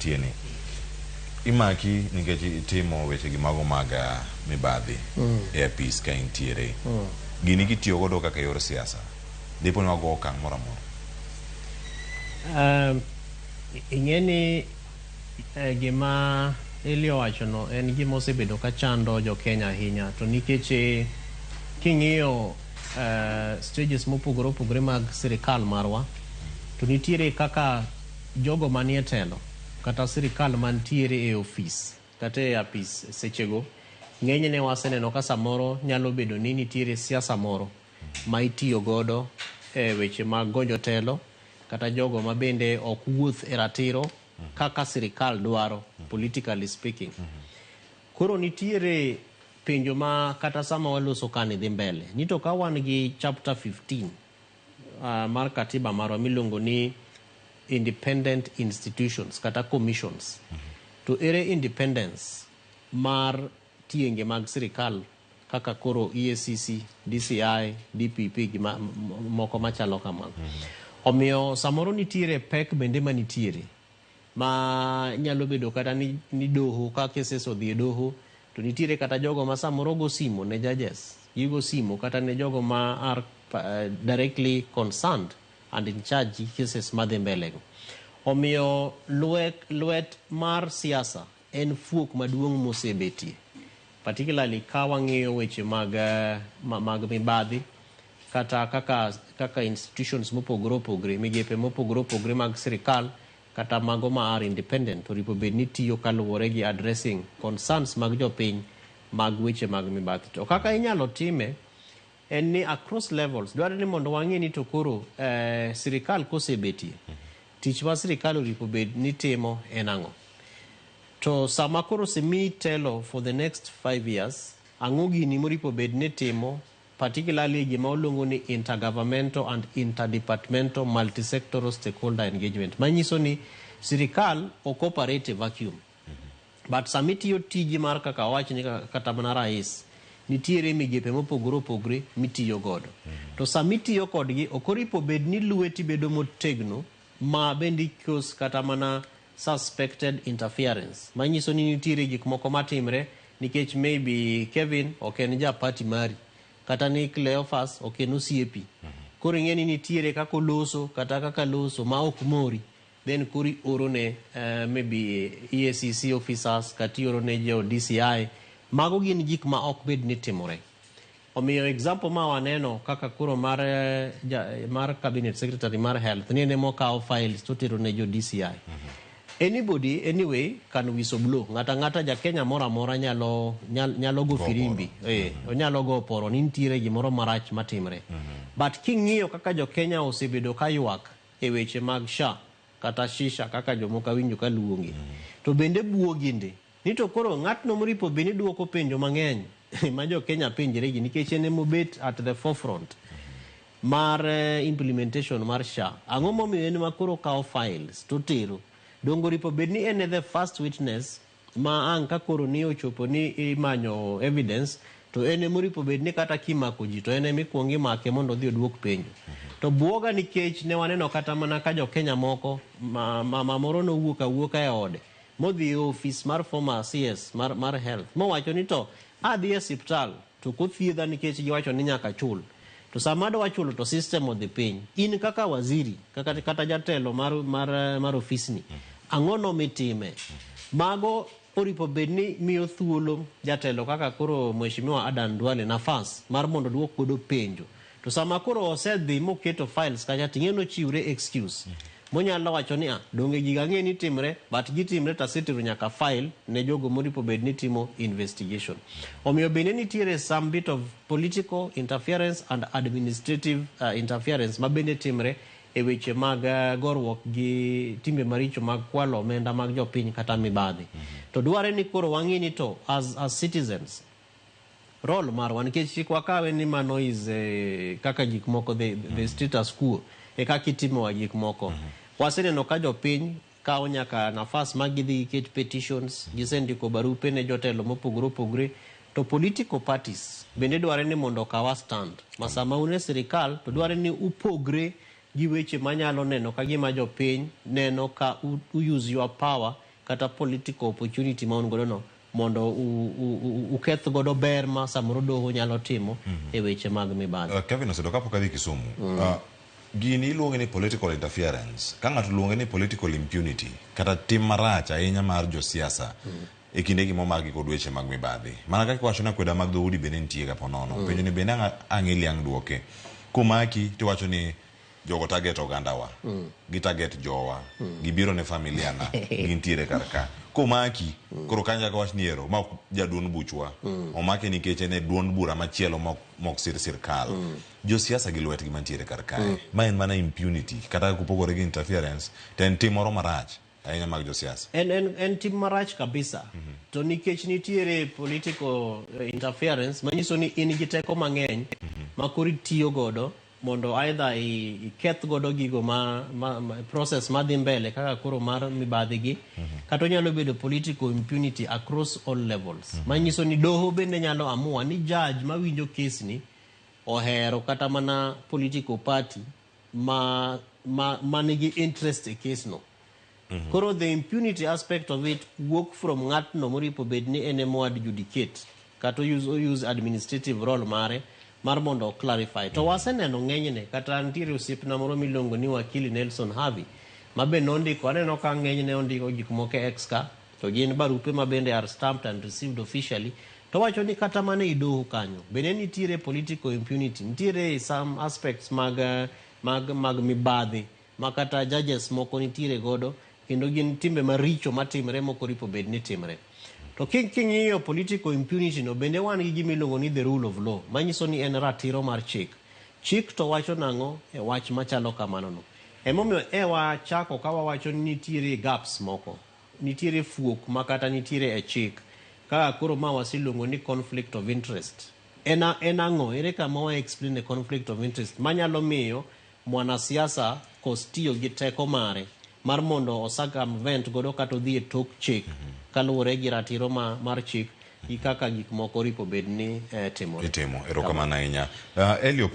mantie ni imaki nikech itimo weche gi mago mag mibadhi e apis ka intiere. Gini kitiyo godo kaka yor siasa, dipo ni wago okang' moro amora? Ing'e ni gima Eli owachono en gima osebedo ka chando jo Kenya ahinya, to nikech king'iyo stages mopogore opogore mag sirikal marwa, to nitiere kaka jogo manie telo kata sirikal mantiere e ofis kata e apis sechego, ng'enyne waseneno ka samoro nyalo bedo ni nitiere siasa moro ma itiyo godo e weche mag gonjo telo, kata jogo ma bende ok wuoth e ratiro kaka sirikal dwaro, politically speaking. Koro nitiere penjo ma kata sama waloso kani dhi mbele ni to ka wan gi chapter 15 mar katiba marwa miluongo ni independent institutions kata commissions, to ere independence mar tienge mag sirikal kaka koro EACC, DCI, DPP gi moko machalo kamago? Omiyo samoro nitiere pek bende manitiere ma nyalo bedo kata ni doho, ka cases odhi e doho, to nitiere kata jogo ma samoro go simo ne judges, gigo simo kata ne jogo ma are directly concerned and in charge gi cases madhi mbele go. Omiyo lwet mar siasa en fuok maduong' mosebetie, particularly ka wang'iyo weche mag mibadhi kata kaka institutions mopogore opogore, migepe mopogore opogore mag sirikal kata mago ma are independent oripo bed ni tiyo kaluwore gi addressing concerns mag jopiny mag weche mag mibadhi. To kaka inyalo time en ni across levels dwarore ni mondo wang'e ni to koro sirikal kosebetie, tich ma sirikal oripo bed ni timo en ang'o? To sama koro osemiyi telo for the next 5 years, ang'o gini moripo bed ni timo, particularly gima waluongo ni intergovernmental and interdepartmental multisectoral stakeholder engagement, manyiso ni sirikal ok operate e vacuum, but sama itiyo tiji mar kaka wawach ni kata mana rais, nitiere migepe mopogore opogore mitiyo godo, to sama itiyo kodgi ok oripo bed ni lweti bedo motegno ma bende cause kata mana suspected interference, manyiso ni nitiere gik moko matimre nikech maybe Kevin ok en ja party mari, kata ni Cleophas ok en osiepi. Koro ing'e ni nitiere kaka oloso kata kaka loso ma ok mori, then koro ioro ne maybe EACC officers kata ioro ne jo DCI. Mago gin gik ma ok bed ni timore. Omiyo example ma waneno kaka koro mar, mar cabinet secretary mar health ni en mokawo files totero ne jo DCI. Anybody anyway can whistle blow. Ng'ata ang'ata, ja Kenya moro amora nyalo go firimbi, onyalo go poro ni nitiere gimoro marach matimre. But king'iyo kaka jo Kenya osebedo ka ywak e weche mag SHA kata shisha kaka jomoko awinjo ka luonge, to bende buogi ndi ni to koro ng'atno moripo bed ni duoko penjo mang'eny ma jo Kenya penjre gi, nikech en emobet at the forefront mar implementation mar SHA. Ang'o momiyo en ma koro kawo files to tero? Dongo oripo bed ni en e the first witness ma ang' ka koro ni ochopo ni imanyo evidence, to en emoripo bed ni kata kimako ji to en emikwongo imake mondo odhi oduok penjo. To buoga nikech ne waneno kata mana ka jo Kenya moko ma moro nowuok awuoka e ode modhi e ofis mar former CS mar health mowacho ni to adhi e osiptal to kothiedha nikech giwacho ni nyaka chul, to sama adwa chulo to system odhi piny. In kaka waziri kata jatelo mar ofisni, ang'o no mitime? Mago oripo bed ni miyo thuolo jatelo kaka koro Mheshimiwa Adan Duale nafas mar mondo oduok godo penjo. To sama koro osedhi moketo files kacha, ting'e nochiwre excuse monyalo wacho ni, "Ah, donge gigo ang'e ni timre, but gitimre to asetero nyaka file ne jogo moripo bed ni timo investigation." Omiyo bende nitiere some bit of political interference and administrative interference ma bende timre e weche mag goruok gi timbe maricho mag kwalo omenda mag jopiny kata mibadhi. To dware ni koro wang'i ni to as citizens role marwa, nikech kik wakawe ni mano is kaka gik moko the status quo e kaka itimowa gik moko. Waseneno ka jopiny kawo nyaka nafas ma gidhi giket petitions, gisendiko barupe ne jotelo mopogore opogore. To political parties bende dware ni mondo okaw a stand ma sama un e sirikal to dware ni upogre gi weche manyalo neno ka gima jopiny neno ka u use your power. kata political opportunity ma un godo no mondo uketh godo ber ma samoro doho nyalo timo e weche mag mibadhi. Kevin Osedo, kapok adhi Kisumu, gini iluonge ni political interference. Ka ng'ato luonge ni political impunity, kata tim marach ahinya mar josiasa e kinde gi momaki kod weche mag mibadhi. Mana kaka iwacho ni akweda mag dhoudi bende nitie ga ponono. Penjo ni bende ang' Eli ang' duoke. Komaki tiwacho ni jogo target ogandawa, gi target jowa, gibiro ne familia na, gintiere kar ka. Komaki, koro kanyo chako wach ni ero, ma ok jaduond buchwa. Omake nikech en e duond bura machielo mok sir sirkal. Josiasa gi lwetgi mantiere kar kae. Ma en mana impunity, kata kopogore gi interference, to en tim moro marach ahinya mag josiasa. En tim marach kabisa. To nikech nitiere political interference, manyiso ni in gi teko mang'eny ma koro itiyo godo mondo either iketh godo gigo ma process madhi mbele kaka koro mar mibadhi gi, kata onyalo bedo political impunity across all levels. Manyiso ni doho bende nyalo amua ni judge mawinjo case ni ohero kata mana political party ma nigi interest e case no. Koro the impunity aspect of it wuok from ng'atno moripo bed ni en ema adjudicate kata use administrative role mare mar mondo clarify. To waseneno ng'enyne, kata nitiere osiepna moro miluongo ni wakili Nelson Havi ma be nondiko, aneno ka ng'enyne ondiko gik moko e X ka, to gin barupe ma bende are stamped and received officially. To wacho ni kata mana e doho kanyo bende nitiere political impunity, nitiere some aspects mag mibadhi ma kata judges moko nitiere godo, kendo gin timbe maricho matimre mok oripo bed ni timre. To king'iyo political impunity no, bende wan gi gima iluongo ni the rule of law, manyiso ni en ratiro mar chik. Chik to wacho nang'o e wach machalo kamano no? Emomiyo e wachako ka wawacho ni nitiere gaps moko, nitiere fuok ma kata nitiere e chik, kaka koro ma waseluongo ni conflict of interest. En ang'o? Ere kama wa explain a conflict of interest manyalo miyo mwanasiasa kos tiyo gi teko mare mar mondo o circumvent godo kata odhi e tok chik kaluwore gi ratiro mar chik gi kaka gik moko oripo bed ni timore. Itimo. Erokamano ahinya. Elio.